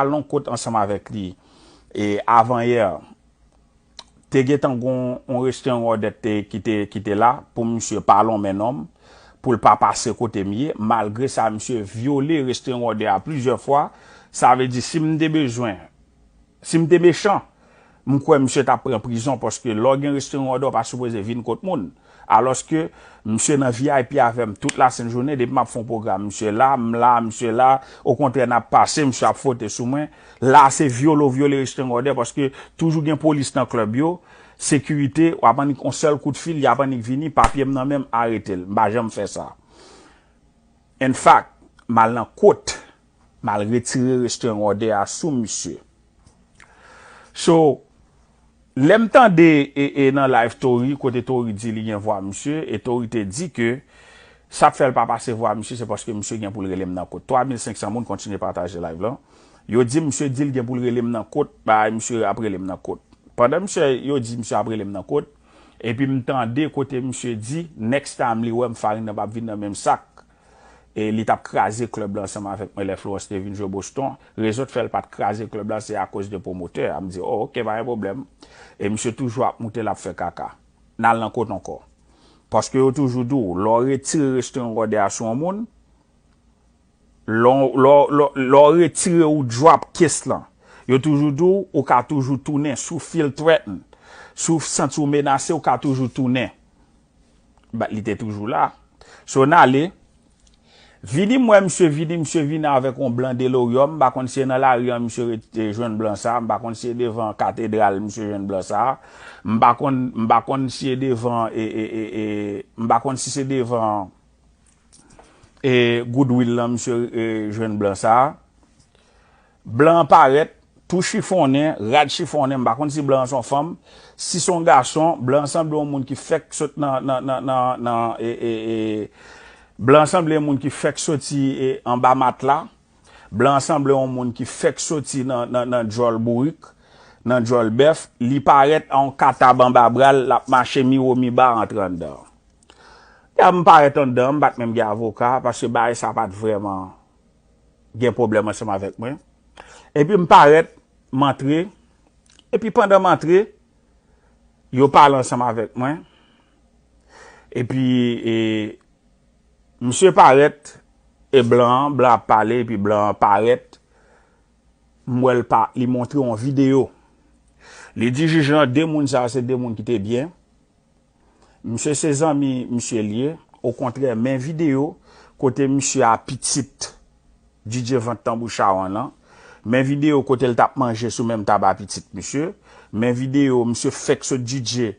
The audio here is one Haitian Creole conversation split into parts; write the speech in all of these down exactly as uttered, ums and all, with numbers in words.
al nan kot ansanm avèk li e avanyè, te gentan gon yon restrengòdè te ki te ki te la pou misye pa lonmen nonm, pou l pa pase kote m ye. Malgre sa, misye vyole restrengòdè a plizyè fwa. Sa vle di, si m te bezwen, si m te mechan, m kwè misye t ap pran prizon, paske lè w gen restrengòdè, w pa sipoze vin kot moun. Alòske misye nan V I P avè m tout lasent jounen, depi m ap fè yon pwogram, misye la, m la, misye la. Okontrè, n ap pase, misye ap fwote sou mwen. La, se vyole w vyole restrengòdè, paske toujou gen polis nan klèb yo, sekirite, w ap annik yon sèl kout fil, y ap annik vini, papye m nan men m, arete l. M pa janm fè sa. In fact, m al nan kot, m al retire restrengòdè a sou misye. So, lè m tande e, e nan live Tory, kote Tory di li gen vwa misye, e Tory te di ke sa k fè l pa pase vwa misye, se paske misye gen pou l rele m nan kot. Twa mil senk san moun kontinye pataje live lan. Yo di misye di l gen pou l rele m nan kot, bay misye ap rele m nan kot. Pandan misye, yo di misye ap rele m nan kot, epi m tande kote misye di, next time li wè m, farin nan p ap vin nan menm sak. E li t ap kraze klèb la ansanm avèk mwen lè Florence te vin jwe Boston. Rezon k fè l pa t kraze klèb la, se akoz de pwomotè a. M di, oh, ok, pa gen pwoblèm. E misye toujou ap moute, l ap fè kaka. N al nan kot ankò. Paske yo toujou di w, lè w retire restrengòdè a sou yon moun, lè w, lè w, lè w, lè w retire ou drop case lan, yo toujou di w, ou ka toujou tounen, si w feel threatened, si w santi w menase, ou ka toujou tounen. But li te toujou la. So, n ale. Vini m wè misye vini, misye vini avèk yon blan DeLorean. M pa konn si se nan lari an misye ret-, e, jwenn blan sa. M pa konn si se devan katedral misye jwenn blan sa. M pa konn, m pa konn si se devan, e, e, e, e, m pa konn si se devan, e, Goodwill lan misye, e, jwenn blan sa. Blan an parèt, tou chifonnen, rad chifonnen, m pa konn si blan an se yon fanm. Si se yon gason, blan an sanble yon moun ki fèk sot nan, nan, nan, nan, nan, e, e, e, blan an sanble yon moun ki fèk soti, e, anba matla. Blan an sanble yon moun ki fèk soti nan, nan, nan djòl bourik, nan djòl bèf. Li parèt a yon katab anba bra l, l ap mache miwo miba antre anndan. Lè m parèt anndan, m pa t menm gen avoka, paske bagay sa pa t vrèman gen pwoblèm ansanm avèk mwen. Epi m parèt, m antre. Epi pandan m antre, yo pale ansanm avèk mwen. Epi, e, misye parèt, e blan an, blan ap pale, epi blan an parèt. M wè l pa, li montre yon videyo. Li di jij lan, de moun sa yo, se de moun ki te byen. Misye se zanmi misye l ye. Okontrè, men videyo kote misye a pitit D J Vant Tanbou Chawan lan. Men videyo kote l t ap manje sou menm tab a pitit misye. Men videyo misye fèk sot D J,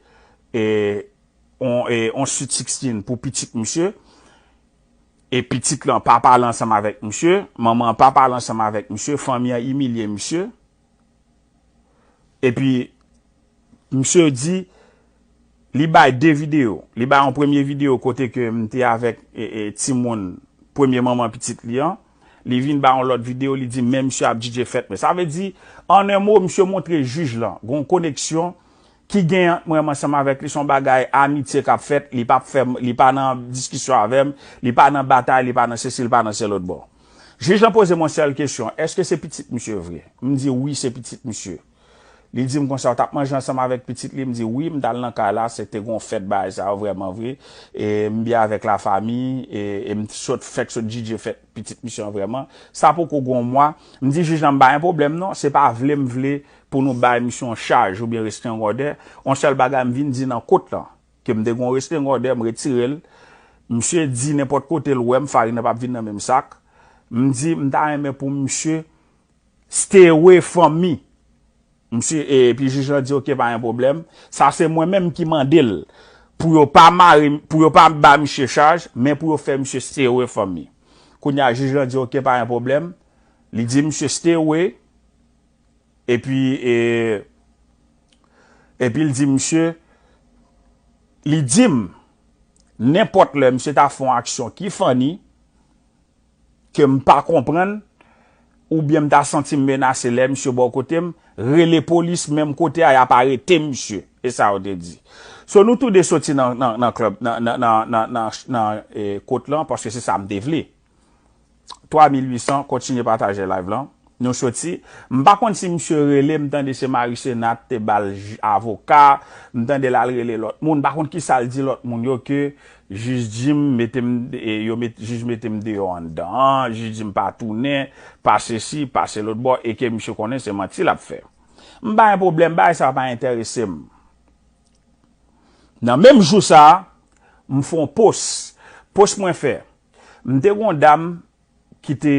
e, on, e, on Sweet Sixteen pou pitit misye. E pitit lan pa pale ansanm avèk misye. Manman an pa pale ansanm avèk misye. Fanmi an imilye misye. Epi, misye di, li bay de videyo. Li bay yon premye videyo kote ke m te avèk, e, e, timoun, premye manman pitit li an. Li vin bay yon lòt videyo, li di men misye ap D J fèt mwen. Sa vle di, an en mo, misye montre jij lan, gon koneksyon ki gen ant mwen ansanm avèk li, se yon bagay amitye k ap fèt, li p ap fè m, li pa nan diskisyon avè m, li pa nan batay, li pa nan sesi, li pa nan se lòt bò. Jij lan poze m yon sèl kesyon, èske se pitit misye vre? M di wi, se pitit misye. Li di m konsa, ou t ap manje ansanm avèk pitit li? M di wi, m t al nan kay la, se te gon fèt bagay sa yo vrèman vre. E m byen avèk lafanmi, e, e m sot, fèk sot D J fèt pitit misye an vrèman. Sa poko gon mwa. M di jij lan, m pa gen pwoblèm non, se pa vle m vle pou nou bay misye yon chaj oubyen restrengòdè. Yon sèl bagay m vin di nan kot lan, ke m te gon restrengòdè, m retire l. Misye di nenpòt kote l wè m, farin nan p ap vin nan menm sak. M di, m ta renmen pou misye stay away from me. Misye, e, epi jij lan di, ok, pa gen pwoblèm. Sa se mwen menm ki mande l pou yo pa mare, pou yo pa ba misye chaj, men pou yo fè misye stay away from me. Kounye a, jij lan di, ok, pa gen pwoblèm. Li di misye stay away. Epi, e, epi l di misye, li di m, nenpòt lè misye ta fè yon aksyon ki funny, ke m pa konprann, oubyen m ta santi m menase lè misye bò kote m, rele polis, menm kote a, y ap arete misye. E sa yo te di. So, nou toude soti nan, nan, nan klèb, nan, nan, nan, nan, nan, nan, e, kot lan, paske se sa m te vle. Twa mil uit san, kontinye pataje live lan. Nou soti. M pa konn si misye rele, m tande se Marie Senat te ba l avoka, m tande l al rele lòt moun, m pa konn kisa l di lòt moun yo ke jij Jim mete m, e, yo met, jij mete m deyò anndan an, jij di m pa tounen, pa sesi, pa se lòt bò, e ke misye konnen se manti l ap fè. M pa gen pwoblèm, bagay sa pa enterese m. Nan menm jou sa a, m fè yon pòs. Pòs mwen fè. M te gen yon dam ki te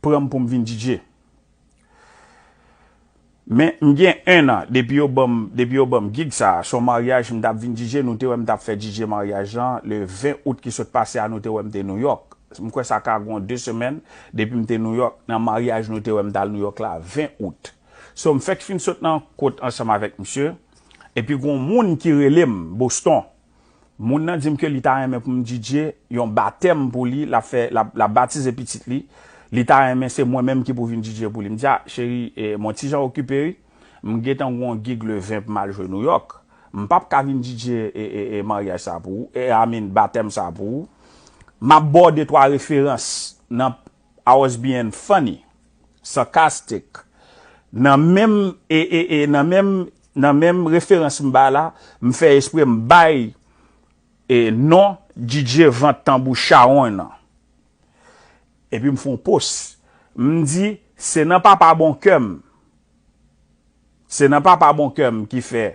pran m pou m vin D J. Men m gen en an depi yo ban m, depi yo ban m gig sa a. Se yon maryaj m t ap vin D J, nou te wè m t ap fè D J maryaj lan le ven out ki sot pase a, nou te wè m te Nouyòk. M kwè sa ka gen de semèn depi m te Nouyòk, nan maryaj nou te wè m t al Nouyòk la, ven out. So, m fèk fin sot nan kont ansanm avèk misye, epi gon moun ki rele m Boston. Moun nan di m ke li ta renmen pou m D J yon batèm pou li, l ap fè, l ap, l ap batize pitit li. Li ta renmen se mwen menm ki pou vin D J pou li. M di, "A, cheri, e, m on ti jan okipe, wi. M gentan gon gig le ven pou m al jwe Nouyòk. M p ap ka vin D J, e, e, e, maryaj sa pou ou, e, I mean, batèm sa pou ou. M ap ba w de twa referans nan I was being funny, sarcastic. Nan menm, e, e, e, nan menm, nan menm referans m ba la, m fè espre m bay, e, non D J Vant Tanbou Chawony nan. Epi m fè yon pòs. M di, se nan papa bon kè m. Se nan papa bon kè m ki fè,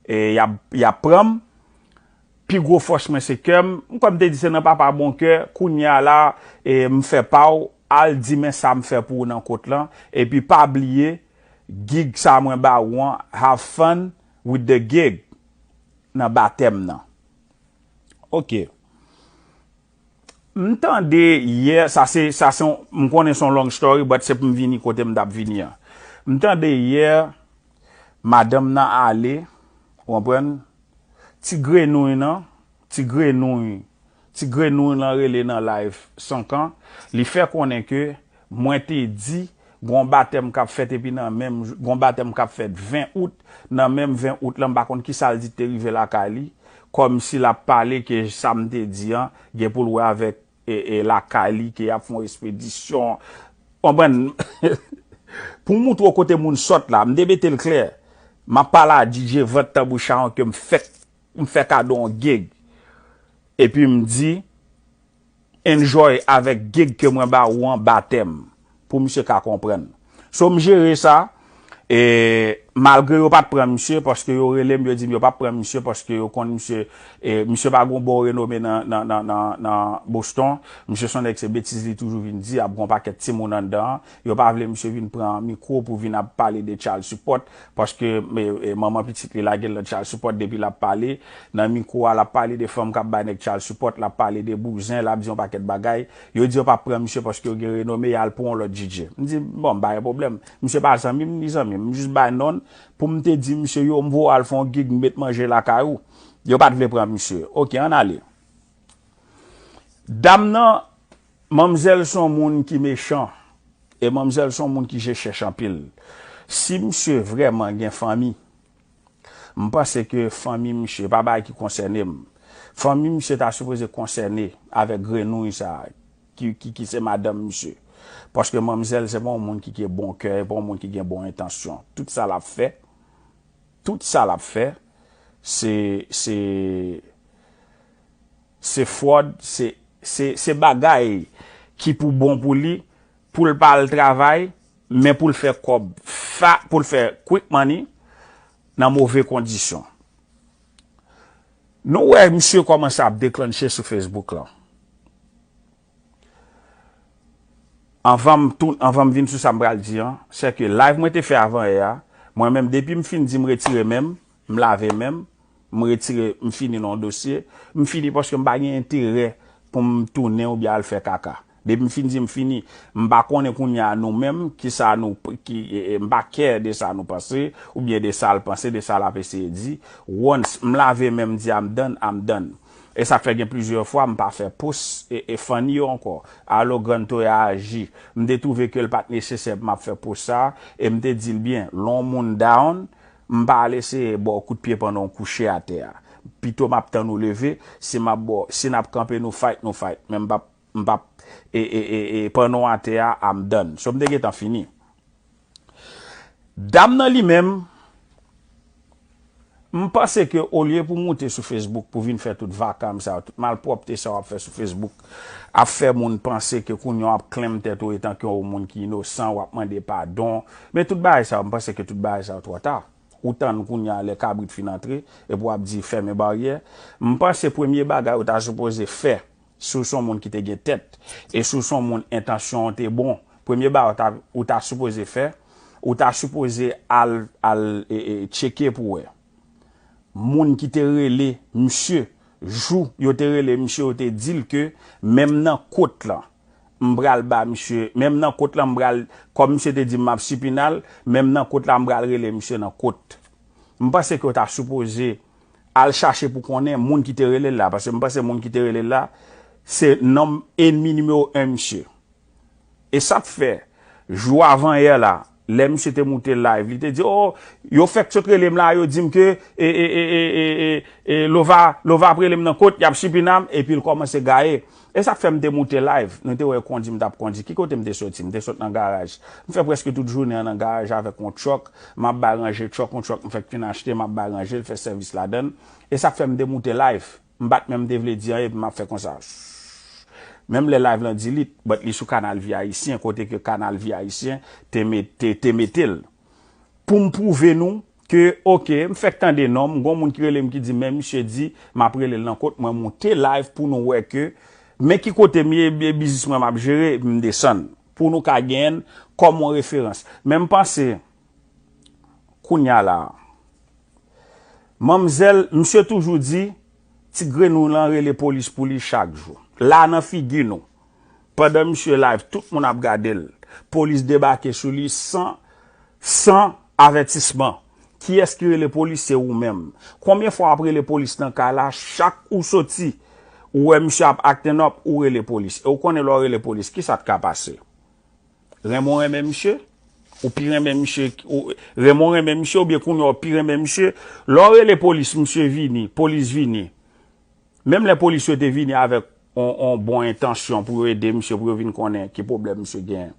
e, y ap, y ap pran m. Pi gwo fòs mwen se kè m. M kwè m te di se nan papa bon kè. Kounye a la, e, m fè pa w. Al di men sa m fè pou ou nan kont lan. Epi pa bliye, gig sa mwen ba ou an, have fun with the gig nan batèm nan. Ok. M tande yè, sa se, sa se yon, m konnen se yon long story, but se pou m vini kote m t ap vini an. M tande yè, madanm nan ale, ou konprann? Ti grenouy nan, ti grenouy, ti grenouy lan rele nan live Sonkan, li fè konnen ke mwen te di, gon batèm k ap fèt epi nan menm jou, gon batèm k ap fèt ven out, nan menm ven out lan, m pa konn kisa l di te rive lakay li, kòmsi l ap pale ke sa m te di an, gen pou l wè avèk, e, e, lakay li, ke y ap fè yon espedisyon. Konprann? Pou m moutre w kote moun sòt la, m te mete l klè. M ap pale a D J Vant Tanbou Chawony ke m fèk, m fè kado yon gig. Epi m di, enjoy avèk gig ke mwen ba ou an batèm, pou misye ka konprann. So, m jere sa, e malgre yo pa t pran misye, paske yo rele m, yo di m yo p ap pran misye, paske yo konn misye, e misye pa gon bon renome nan, nan, nan, nan, nan Boston. Misye se yon nèg, se betiz li toujou vin di, ap gon pakèt timoun anndan an. Yo pa vle misye vin pran mikwo pou vin ap pale de child support, paske, e, e, manman pitit li lage l nan child support depi l ap pale. Nan mikwo a, l ap pale de fanm k ap bay nèg child support, l ap pale de bouzen, l ap di yon pakèt bagay. Yo di yo p ap pran misye paske yo gen renome, y al pou yon lòt D J. M di, bon, m pa gen pwoblèm. Misye pa zanmi m, ni zanmi m. M jis bay non l pou m te di misye yo, m voye al fè yon gig, m met manje lakay ou. Yo pa t vle pran misye. Ok, ann ale. Dam nan, manmzèl se yon moun ki mechan. E manmzèl se yon moun ki je chèch anpil. Si misye vrèman gen fanmi, m panse ke fanmi misye pa bagay ki konsène m. Fanmi misye ta sipoze konsène avèk grenouy sa a, ki, ki, ki se madanm misye. Paske manmzèl se pa yon moun ki gen bon kè, e pa yon moun ki gen bon entansyon. Tout sa l ap fè, tout sa l ap fè, se, se, se fwòd, se, se, se bagay ki pou bon pou li, pou l pa al travay, men pou l fè kòb fa, pou l fè quick money nan move kondisyon. Nou wè misye kòmanse ap deklanche sou Facebook lan. Anvan m tou, anvan m vin sou sa m pral di an, se ke live mwen te fè avan yè a, mwen menm depi m fin di m retire men m, m lave men m, m retire, m fini nan yon dosye, m fini paske m pa gen enterè pou m tounen oubyen al fè kaka. Depi m fin di m fini, m pa konnen kounye a nou menm, kisa nou, ki, e, e, m pa care de sa nou panse, oubyen de sa l panse, de sa l ap eseye di. Once m lave men m di I'm done, I'm done. E sa k fè gen plizyè fwa m pa fè post e, e fann yo ankò. Alo Grann Toya aji. M te twouve ke l pa t nesesè pou m ap fè post sa, e m te di l byen, lè yon moun down, m pa al eseye ba w kout pye pandan w kouche atè a. Pito m ap tann ou leve, si m ap ba w, si n ap kanpe nou fight, nou fight. Men m p ap, m p ap, e, e, e, e, pandan w atè a, I'm done. So m te gentan fini. Dam nan li menm, m panse ke olye pou moute sou Facebook pou vin fè tout vakam sa yo, tout malpwòpte sa w ap fè sou Facebook, ap fè moun panse ke kounye a w ap klenm tèt ou etan ke yon moun ki inosan, w ap mande padon. Men tout bagay sa yo, m panse ke tout bagay sa yo twò ta. Ou tann kounye a lè kabrit fin antre, epi w ap di fèmen baryè. M panse premye bagay ou ta sipoze fè, si w se yon moun ki te gen tèt, e si w se yon moun entansyon w te bon, premye bagay ou ta, ou ta sipoze fè, ou ta sipoze al, al e, e, tcheke pou wè. Moun ki te rele misye, jou yo te rele misye, yo te di l ke menm nan kot lan, m pral ba misye, menm nan kot lan, m pral, kòm misye te di m, m ap sipinal, menm nan kot la, m pral rele misye nan kot. M panse ke w ta sipoze al chache pou konnen moun ki te rele l la, paske m panse moun ki te rele l la, se nonm enmi nimewo en misye. E sa k fè, jou avan yè la, lè misye te moute live, li te di, "Oh, yo fèk sot rele m la, yo di m ke, e, e, e, e, e, e, e, Lova, Lova ap rele m nan kot, y ap sipinam," epi l kòmanse gaye. E sa k fè m te moute live, nou te wè kondi m t ap kondi. Ki kote m te soti? M te sot nan garaj. M fè prèske tout jounen an nan garaj avèk yon truck, m ap bay ranje truck, yon truck m fèk fin achte, m ap bay ranje l, fè sèvis ladan l. E sa k fè m te moute live. M pa t menm te vle di anyen, epi m ap fè konsa. Menm lè live lan delete, but li sou Kanal Vi Ayisyen, kote ke Kanal Vi Ayisyen te met-, te, te mete l. Pou m pwouve nou ke, oke, m fèk tande non m, gon moun ki rele m ki di, "Men misye di, m ap rele l nan kot," mwen moute live pou nou wè ke, men ki kote m ye, e biznis mwen m ap jere, epi m desann. Pou nou ka genyen l kòm yon referans. Men m panse, kounye a la, manmzèl, misye toujou di, ti grenn ou lan rele polis pou li chak jou. La nan figi nou. Pandan misye live, tout moun ap gade l. Polis debake sou li san, san avètisman. Kiyès ki rele polis? Se ou menm. Konbyen fwa w ap rele polis nan kay la? Chak ou soti, ou wè misye ap acting up, ou rele polis. E ou konnen lè w rele polis, kisa t ka pase? Renmen w renmen misye? Ou pi renmen misye, ou, renmen w renmen misye, oubyen kounye a w pi renmen misye? Lè w rele polis, misye vini, polis vini. Menm lè polis yo te vini avèk on, on bon entansyon pou yo ede misye, pou yo vin konnen ki pwoblèm misye genyen.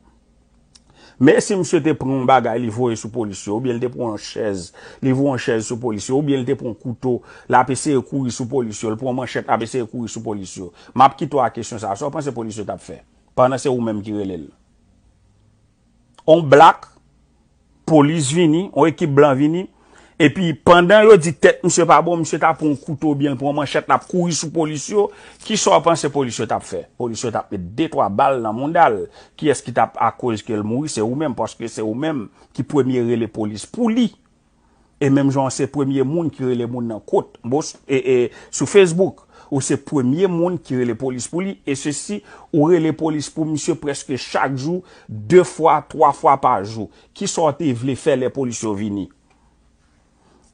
Men si misye te pran yon bagay, li voye sou polis yo, oubyen li te pran yon chèz, li voye yon chèz sou polis yo, oubyen li te pran yon kouto, l ap eseye kouri sou polis yo, li pran yon manchèt, l ap eseye kouri sou polis yo. M ap kite w ak kesyon sa a. Sa w panse polis yo t ap fè? Pandan se ou menm ki rele l. On black, polis vini, on ekip blan vini, epi pandan yo di tèt misye pa bon, misye ta pran yon kouto oubyen l pran yon manchèt, l ap kouri sou polis yo, kisa w panse polis yo t ap fè? Polis yo t ap met de twa bal nan mounda l. Kiyès ki t ap akoz ke l mouri? Se ou menm, paske se ou menm ki premye rele polis pou li. E menm jan w se premye moun ki rele moun nan kot, bon, e, e, sou Facebook, ou se premye moun ki rele polis pou li, e sesi, ou rele polis pou misye prèske chak jou, de fwa, twa fwa pa jou. Kisa w te vle fè lè polis yo vini?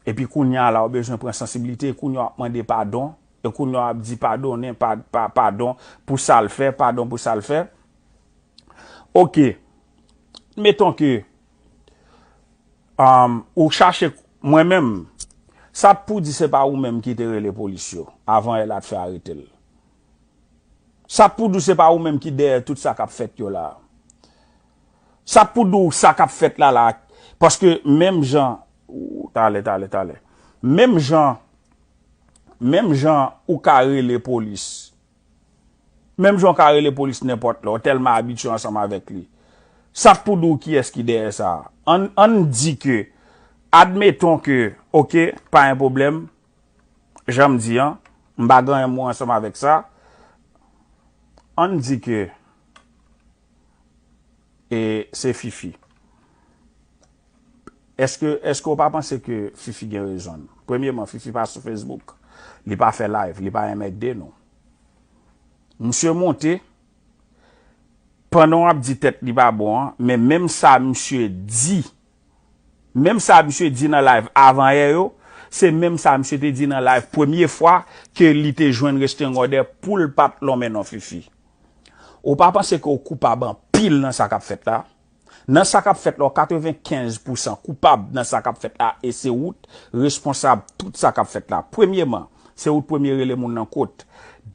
Epi kounye a la, w bezwen pran sansiblite, kounye a w ap mande padon, e kounye a w ap di padonnen, pa, pa, padon pou sa l fè, padon pou sa l fè. Oke, meton ke um, ou chache, mwen menm, sa t pou di se pa ou menm ki te rele polis yo, avan yè la t fè arete l. Sa t pou di w se pa ou menm ki dèyè tout sa k ap fèt yo la. Sa t pou di w sa k ap fèt la la, paske menm jan, ou, talè, talè, talè. Menm jan, menm jan ou ka rele polis, Menm jan w ka rele polis nenpòt lè, w tèlman abitye ansanm avèk li. Sa k pou di w kiyès ki dèyè sa a? Ann, ann di ke, admeton ke, oke, pa gen pwoblèm, jan m di an, m pa gen anyen m wè ansanm avèk sa. Ann di ke, e se Fifi. Èske, èske w pa panse ke Fifi gen rezon l? Premyeman, Fifi pa sou Facebook. Li pa fè live, li pa renmen ede nou. Misye monte, pandan w ap di tèt li pa bon an, men menm sa misye di, menm sa misye di nan live avan yè yo, se menm sa misye te di nan live premye fwa ke li te jwenn restraining order pou l pa t lonmen non Fifi. Ou pa panse ke w koupab anpil nan sa k ap fèt la? Nan sa k ap fèt la, w katrevenkenz pousan koupab nan sa k ap fèt la, e se ou t responsab tout sa k ap fèt la. Premyeman, se ou t premye rele moun nan kot.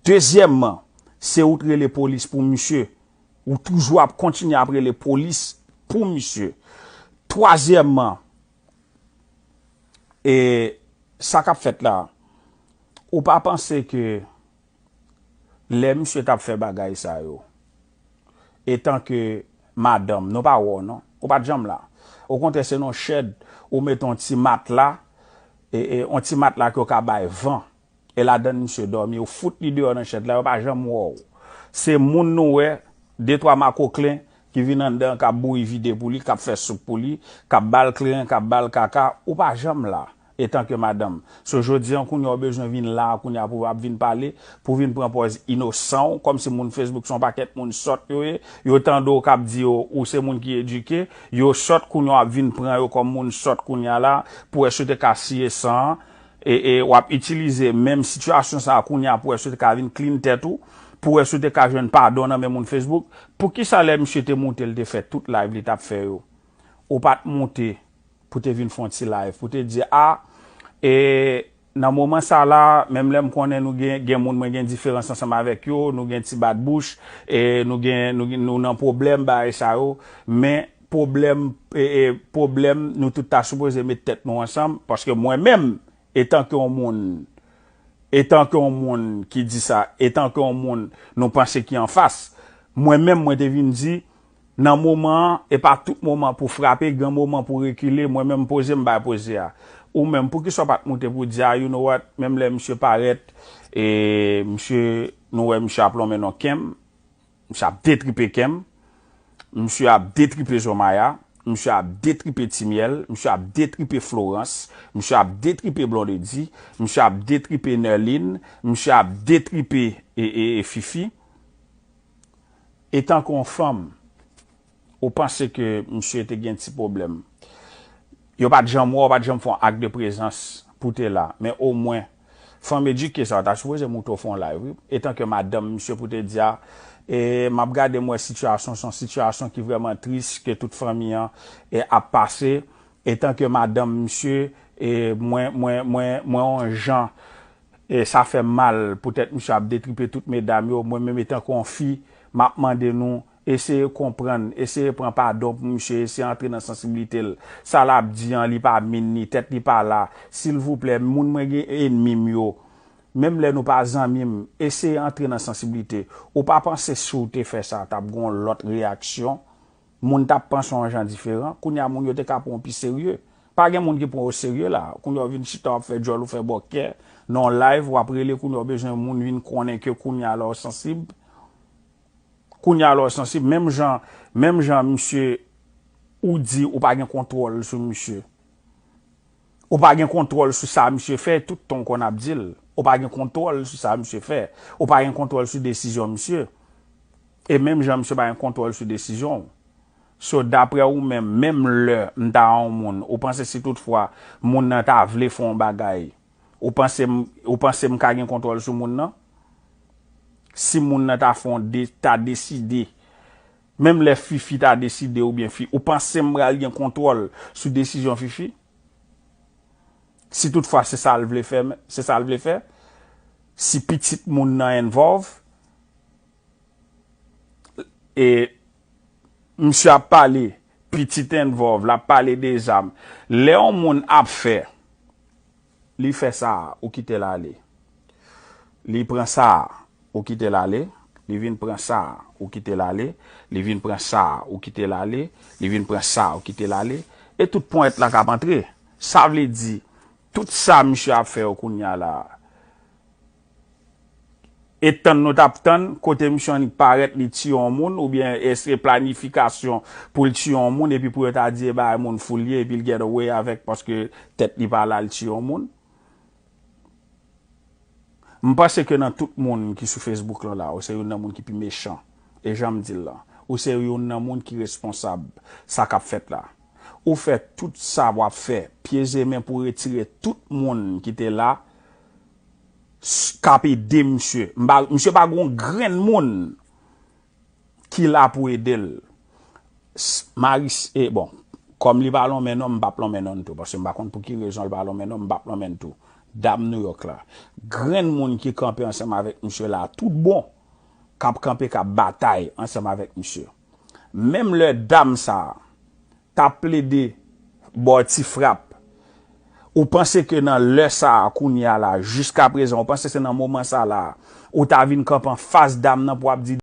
Dezyèmman, se ou t rele polis pou misye. Ou toujou ap kontinye ap rele polis pou misye. Twazyèmman, e sa k ap fèt la, ou pa panse ke lè misye t ap fè bagay sa yo, etanke madanm, nou pa wè w non, ou pa t janm la. Okontrè, se nan yon chèd, ou mete yon ti matla, e, e, yon ti matla ke w ka bay van. E ladann misye dòmi, ou fout li deyò nan chèd la, yo pa janm wè w. Se moun nou wè, de twa makoklen ki vin anndan, k ap bouyi vide pou li, k ap fè soup pou li, k ap ba l kleren, k ap ba l kaka, ou pa janm la, etanke madanm. So, jodi an, kounye a w bezwen vin la, kounye a pou w ap vin pale, pou w vin pran pòz inosan w, kòmsi moun Facebook se yon pakèt moun sòt yo ye, yo tande w k ap di yo, ou se moun ki edike, yo sòt, kounye a w ap vin pran yo kòm moun sòt kounye a la, pou wè si w te ka siye san an, e, e w ap itilize menm sitiyasyon sa a kounye a pou wè si w te ka vin clean tèt ou, pou wè si w te ka jwenn padon nan men moun Facebook. Poukisa lè misye te moute, l te fè tout live li t ap fè yo, ou pa t moute pou te vin fè yon ti live, pou te di, a, e nan moman sa la, menm lè m konnen nou gen, gen moun mwen gen diferans ansanm avèk yo, nou gen ti bat bouch, e nou gen, nou, gen- nou nan pwoblèm, bagay sa yo, men pwoblèm, e, e, pwoblèm, nou tout ta sipoze met tèt nou ansanm, paske mwen menm, etanke yon moun, etanke yon moun ki di sa, etanke yon moun nou panse ki anfas, mwen menm, mwen te vin di, nan moman an, e pa tout moman pou frape, gen moman pou rekile, mwen menm poze m bay poze a. Ou menm, poukisa w pa t moute pou di, a, you know what, menm lè misye parèt, e misye, nou wè misye ap lonmen nan ken m, misye ap detripe ken m, misye ap detripe Zomaya, misye ap detripe Timyèl, misye ap detripe Florans, misye ap detripe Blondedy, misye ap detripe Nerline, misye ap detripe e, e, e Fifi. Etanke yon fanm, ou panse ke misye te gen ti pwoblèm. Yo pa t janm wè w, pa t janm fè yon ak de prezans pou te la. Men omwen, fanm edike sa, w ta sipoze moute w fè yon live, wi. Etanke madanm misye pou te di a, e m ap gade m wè sitiyasyon, se yon sitiyasyon ki vrèman tris ke tout fanmi an e ap pase. Etanke madanm misye, e mwen, mwen, mwen, mwen yon jan, e sa fè m mal poutèt misye ap detripe tout medam yo. Mwen menm etanke yon fi, m ap mande nou, eseye konprann, eseye pran padon pou misye, eseye antre nan sansiblite l. Sa l ap di an, li pa min ni, tèt li pa la. Silvouplè, moun mwen gen, enmi m yo, menm lè nou pa zanmi m, eseye antre nan sansiblite. Ou pa panse si w te fè sa, t ap gen yon lòt reyaksyon? Moun t ap panse yon jan diferan. Kounye a, moun yo te ka pran w pi serye. Pa gen moun ki pran w serye la. Kounye a, w vin chita, w ap fè djòl, ou fè bòkè nan yon live, w ap rele, kounye a, w bezwen moun vin konnen ke kounye a la w sansib. Kounye a la w sansib, menm jan, menm jan misye, ou di ou pa gen kontwòl sou misye. Ou pa gen kontwòl sou sa misye fè, tout tan w konn ap di l. Ou pa gen kontwòl sou sa misye fè. Ou pa gen kontwòl sou desizyon misye. E menm jan misye pa gen kontwòl sou desizyon w. So, daprè ou menm, menm lè m ta yon moun, ou panse si toutfwa moun nan ta vle fè yon bagay, ou panse m, ou panse m ka gen kontwòl sou moun nan? Si moun nan ta fè yon de, ta deside, menm lè Fifi ta deside oubyen Fi, ou panse m pral gen kontwòl sou desizyon Fifi? Si toutfwa se sa l vle fè, se sa l vle fè? Si pitit moun nan envòv, e misye ap pale, pitit envòv, l ap pale de zam. Lè yon moun ap fè, li fè sa, ou kite l ale. Li pran sa, ou kite l ale. Li vin pran sa, ou kite l ale. Li vin pran sa, ou kite l ale. Li vin pran sa, ou kite l ale. E tout ponyèt la k ap antre. Sa vle di, tout sa misye ap fè yo kounye a la, e tann nou t ap tann, kote misye annik parèt, li tiye yon moun, oubyen e se planifikasyon pou l tiye yon moun, epi pou yo ta di, e bay moun fou l ye, epi l get away avèk, paske tèt li pa la, l tiye yon moun. M panse ke nan tout moun ki sou Facebook lan la, ou se youn nan moun ki pi mechan. E jan m di l lan, ou se youn nan moun ki responsab sa k ap fèt la. Ou fè tout sa w ap fè, pye e men pou retire tout moun ki te la, s- k ap ede misye. M pa- Misye pa gon grenn moun ki la pou ede l. S- Maris, e bon, kòm li pa lonmen non, m p ap lonmen non tou, paske m pa konn pou ki rezon l pa lonmen non, m p ap lonmen tou. Dam New York la. Grenn moun ki kanpe ansanm avèk misye la, tout bon, k ap kanpe, k ap batay ansanm avèk misye. Menm lè dam sa a t ap plede ba w ti frap. Ou panse ke nan lè sa a, kounye a la, jiska prezan, ou panse se nan moman sa la, ou ta vin kanpe anfas dam nan pou w ap di